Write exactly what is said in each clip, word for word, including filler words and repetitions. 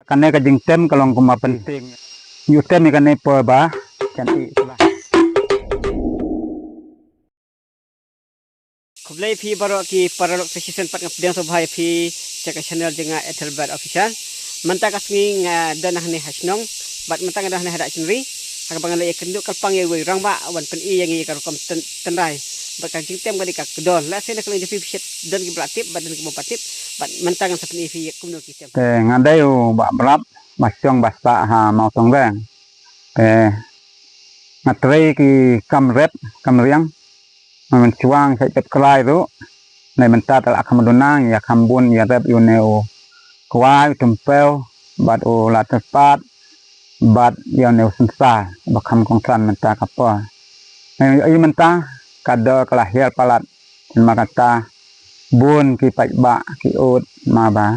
Kane ka jingtem ka long kumba pyntieng. Ïa u tem ïa kane por ba kan i. Khublei phi baroh ki paralok, phi shisien pat nga pdiang sngewbha ïa phi sha ka channel jong nga Ethelbert Official. Mynta ka sngi nga don hangne ha shnong bad mynta nga don hangne ha Daichynri. Ha kaba ngan leit ïakynduh kyrpang ïa uwei u rangbah wan pyni ïa ngi ïa ka rukom tyn-, tynrai bad ka jingtem ka dei ka kdor. Lehse na ka liang jong phi phi shet don kiba la tip bad don kiba ym pat tip bad mynta ngan sa pyni ïa phi ïa kumno ki tem. Te nga dei u Bah Brap, ba shong ba sah ha Mawsynrang. Te nga trei ki kam rep kam riang. Nga mynshuwa nga shait dep krai ruh. Nai mynta te la kham duna, ïa kham bun ïa rep ïa une u kwai, u tympew bad u latyrpad bad ïa une u synsar ba kham kongsan mynta ka por. Nai ïa mynta ka dor ka la hiar palat. Namar kata bun ki paidbah ki ud ma ba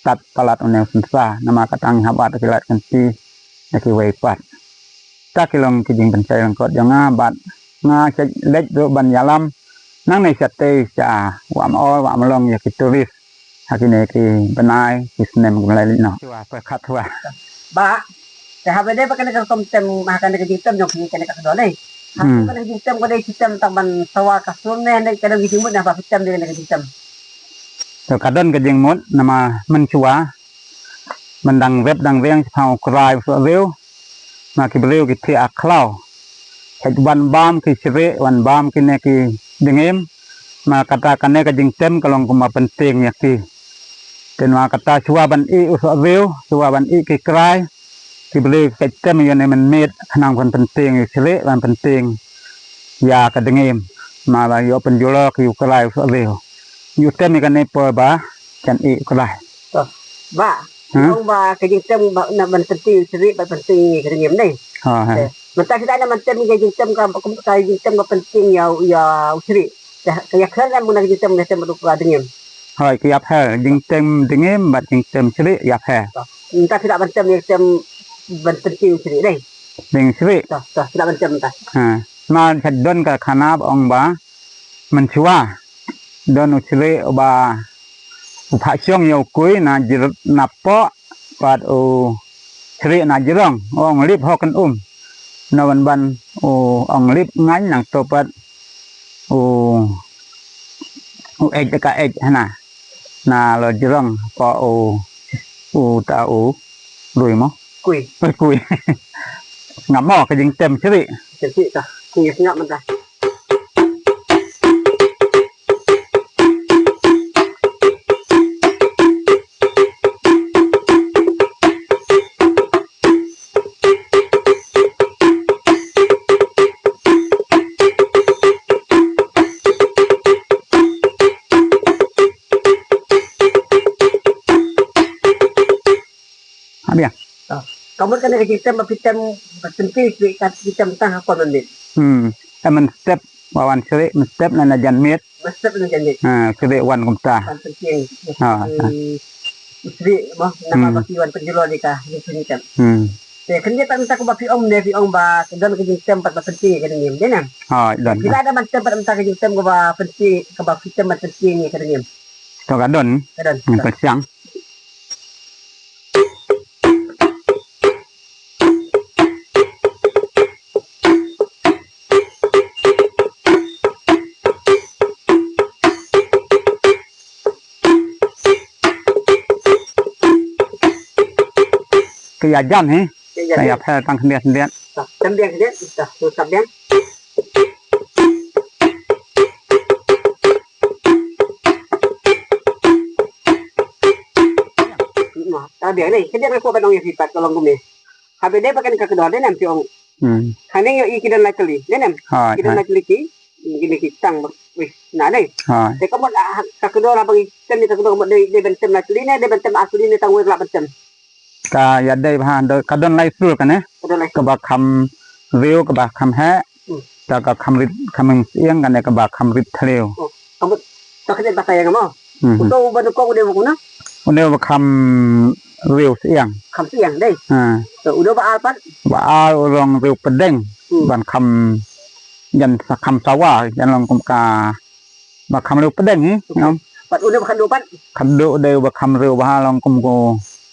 tad palat une u synsar. Namar kata ngi hap wad ki lait kynti na kiwei pat. Ta ki long ki jingpynshai lyngkot jong nga bad nga shait leit ruh ban ïalam nangne shatei sha Wah Myor Wah Mlong ïa ki tourist ha kine ki bnai ki snem ki bnai leit noh. Shuwa pyrkhat shuwa. Bah, te haba dei ba kane ka rukom tem, ha kane ka jingtem jong phi kane ka kdor dei. Ha Hmm. kane ka jingtem ka dei ki tem tang ban sawa ka sur ne, ne ka dei ka jingmut ne ba phi tem dei kane ka jingtem. To ka don ka jingmut namar mynshuwa ban dang rep dang riang shaphang u krai u soh riew. Ma ki briew ki thiah khlaw. Shait wan bam ki shrieh, wan bam kine ki dngiem. Ma kata kane ka jingtem ka long kumba pyntieng ïa ki. Te ma kata shuwa ban ih u soh riew, shuwa ban ih ki krai. Ki briew ki shait tem ïa une mynmiet khnang ban pyntieng ïa u shrieh, ban pyntieng ïa ka dngiem. Ma ba ïoh pynjulor ki u krai u soh riew. Ïoh tem ïa kane por ba kan ih u krai. To. Bah, Hmm? Ong ba ka jingtem ba na ban pyntieng u shrieh ba pyntieng ïa ka dngiem ne. Ha, ha. Te, mynta kita na ban tem ïa ka jingtem ka, ka jingtem ka pyntieng ïa u, ïa u shrieh. Te, ka ïa khlem na ka jingtem na tem ba duk ka dngiem. Hoi, ka ïa pher, jingtem dngiem bad jingtem shrieh ïa pher. To. Mynta kita ban tem ïa tem ban pyntieng u shrieh dei. Ding shrieh. To, to, kita ban tem mynta. Ha. Ma shait don ka khana ba ong ba mynshuwa don u shrieh uba u phah shong ïa u kui na jir na poh bad u shrieh na jrong, u ong lip ho kan um. Na wan ban u ong lip ngain nangto pat u u ej ka ej hana. Na lo jrong pa u u ta u lui mo. Kui. Oi, kui. Ngam mo ka jingtem shrieh. Shrieh ta. Kui ngap mynta. Habia. Ah, ka mut kane ka jingtem ba phi tem ba pyntieng shrieh ka jingtem tang ha kwan mynmiet. Hmm. Em mynstep ba wan shrieh mynstep na na jan miet. Mynstep na jan miet. Ha, shrieh wan kumta. Kan pyntieng. Ha, ha. Hmm. Shrieh mo na Hmm. ba phi wan pynjulor ïa ka jingpyntieng. Hmm. Te khyndiat pat mynta kaba phi ong ne phi ong ba don ka jingtem pat ba pyntieng ïa ka dngiem dei ne. Ha, don. Phi la da ban tem pat mynta ka jingtem kaba pyntieng kaba phi tem ba pyntieng ïa ka dngiem. To ka don. Ka don. Hmm, ka siang. Ka ïa jan hi. Ka ïa jan. Ka ïa pher tang khyndiat khyndiat. Tang khyndiat khyndiat. Tang khyndiat. Nah, ta biang ni, ka dei ka kwah ban ong ïa phi pat ka long kumne. Haba dei ba kane ka kdor dei ne em phi ong. Hmm. Hangne ïohi ki don lai tylli, dei ne em. Ha, ki don ha. Lai tylli ki, ki ni ki tang ba, wei, na dei. Ha. Dei ka mut, ah, ka kdor haba ngi tem ka kdor ka mut dei, dei ban tem lai tylli ne, dei ban tem ar tylli ne tang wei la ban tem. Ka ïa dei bha, ka don lai sur kane. Ka don lai sur. Kaba kham riew, kaba kham heh. Hmm. Ta ka kham rit, kham ïeng siang kane kaba kham rit thliew. Oh, ka mut, ta ka dei ba ta ïa nga mo. Hmm. Uto ba nyngkong u dei ba kumno? U dei ba kham riew siang. Kham siang dei. Ha. To u dei ba ar pat? Ba ar u rong riew pdeng. Hmm. Ban kham jan sa kham sawa, jan long kum ka Ba kham riew pdeng hi, ngam. Pat u dei ba khadduh pat? Khadduh u dei ba kham riew bha long kum ko.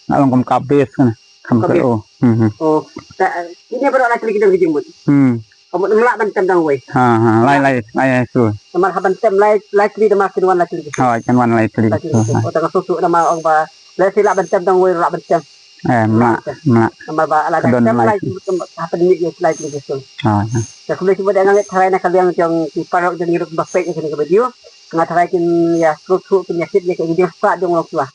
Nga long kum ka base kan. Kam Ka base. Ter o. Hmm. Hmm. Oh, ta, kine baroh lai tylli ki don ki jingmut. Hmm. Ka mut ym lah ban tem tang wei. Ha ha. Lai lai lai lai tu. Namar haba tem lai lai tylli namar kin wan lai tylli ki. Ha, kan wan lai tylli. Lai tylli ki. Ha. Oh, tang susu namar ong ba lai tylli lah ban tem tang wei lah ban tem. Eh, mla mla. Namar ba ala Ka don tem lai lai. Ki mut haba ni ye lai tylli ki. Ha ha. Te kumne ki mut nga ngi tharai na ka liang jong ki paralok jong ngi ruh ba peit ïa kane ka video. Nga tharai kin ïa sngewthuh kin ïa tip ïa ka jingstad jong u Nongkylla.